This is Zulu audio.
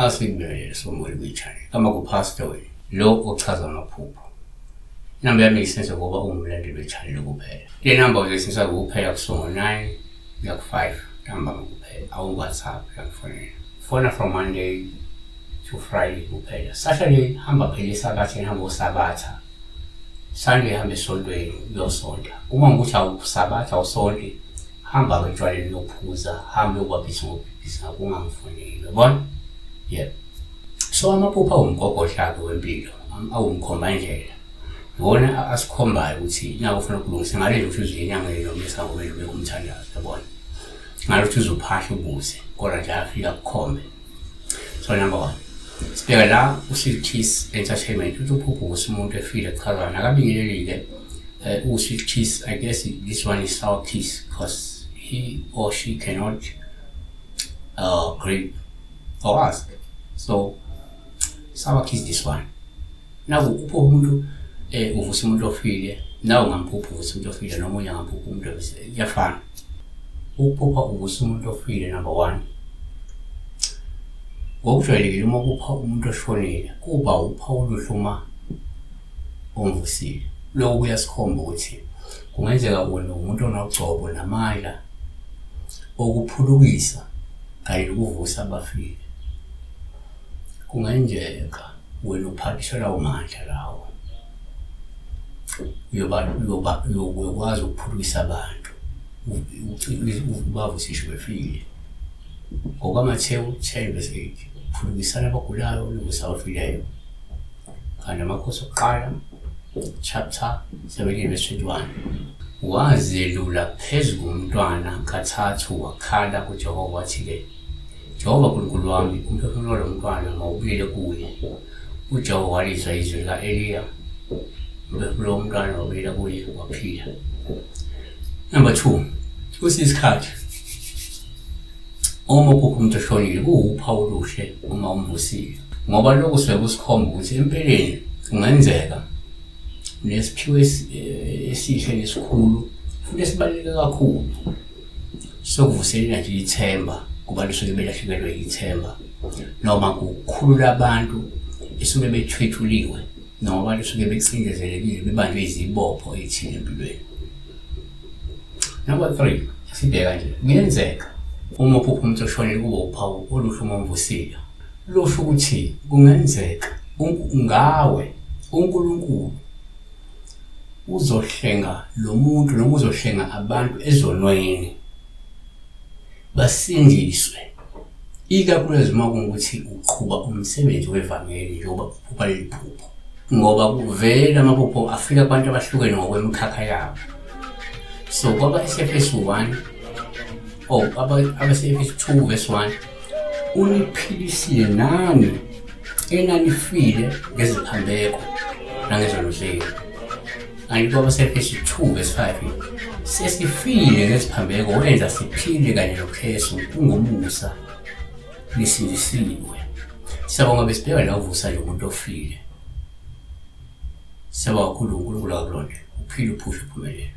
Asikubingelele somoya kwi-channel kama kupastor wena lo ochaza amaphupho. Inamba yami isenze ngoba ungumlandeli we-channel kuphela. Le namba uzoyisebenzisa kuphela kusuka ngo-9 kuya ku-5 ntambama kuphela. Awu-WhatsApp uyangifonela. Fona from Monday to Friday kuphela. Saturday hamba phela esabatheni hamba osabatha. Sunday hamba esontweni uyosonta. Uma ukuthi awusabatha awusonti hamba ke etshwaleni uyophuza hamba uyokubabhizi ngobhizi ngakungangifoneli uyabona yebo so amaphupho awumgogodla-ke wempilo awumkhombandlela iwona asikhombayo ukuthi naku ufuna ukulungisa ngale nje ukuthi uze enyangeni noma esangomeni ubeke umthandazo yabona ngale ukuthi uzophahla ubuze kodwa nje afika kukhombe. So number one, sibheka la u-Sweet Kiss Entertainment uthi uphupho ukuthi umuntu efile chaza nakabingelelile u-Sweet Kiss. I guess this one is sour kiss because he or she cannot greet or ask, so sour kiss this one. Naku uphupha umuntu uvusa umuntu ofile, nawe ungamphupha uvusa umuntu ofile noma omunye angamphupha umuntu ofile, kuyafana. Ukuphupha uvusa umuntu ofile, number one. Ngokujwayelekile uma upha umuntu oshonile kuba uphawu oluhle uma umvusile. Lokhu kuyasikhomba ukuthi kungenzeka wena umuntu onogcobo namandla okuphulukisa kanye nokuvusa abafile. Kungenzeka wena uphathiswe lawo mandla lawo, uyoba uyoba uyokwazi ukuphulukisa abantu, ubavuse ngisho befile. NgokaMathewu 10 verse 8, phulukisani abagulayo, nivuse abafileyo. Kanti Amakhosi okuqala chapter 17 verse 21, wazelula phezu komntwana kathathu wakhala kuJehova wathi-ke, Jehova Nkulunkulu wami, umphefumulo walo mntwana mawubuyele kuye. UJehova walizwa izwi lika-Eliya, umphefumulo womntwana wabuyela kuye, waphila. Number 2, kwesinye isikhathi uma uphupha umuntu oshonile kuwuphawu oluhle uma umvusile, ngoba lokhu suke kusikhomba ukuthi empeleni kungenzeka nesiphiwo esihle nesikhulu futhi esibaluleke kakhulu sokuvuselela nje ithemba kubantu suke belahlekelwe ithemba, noma kukhulula abantu esuke bethwetshuliwe, noma abantu suke becindezelekile bebanjwe izibopho ey'thile empilweni. Number 3, sibheka nje kuyenzeka uma uphupha umuntu oshonile kube uphawu oluhle uma umvusile. Lusho ukuthi kungenzeka ngawe uNkulunkulu uzohlenga lo muntu noma uzohlenga abantu ezonweni basindiswe, ikakhulukazi uma kungukuthi uqhuba umsebenzi wevangeli njengoba uphupha leli phupho, ngoba kuvela amaphupho afika kubantu abahlukene ngokwemikhakha yabo. So kwaba Efesu 1 oh abase-Efesu 2 verse 1, uniphilisile nani enanifile ngeziphambeko nangezono zenu. Kanti kwabase-Efesu 2 verse 5, sesifile ngeziphambeko wenza siphile kanye noKristu, kungomusa nisindisiwe. Siyabonga, besibheka la uvusa nje umuntu ofile. Siyabonga kakhulu, uNkulunkulu akulonde uphile, uphushe, uphumelele.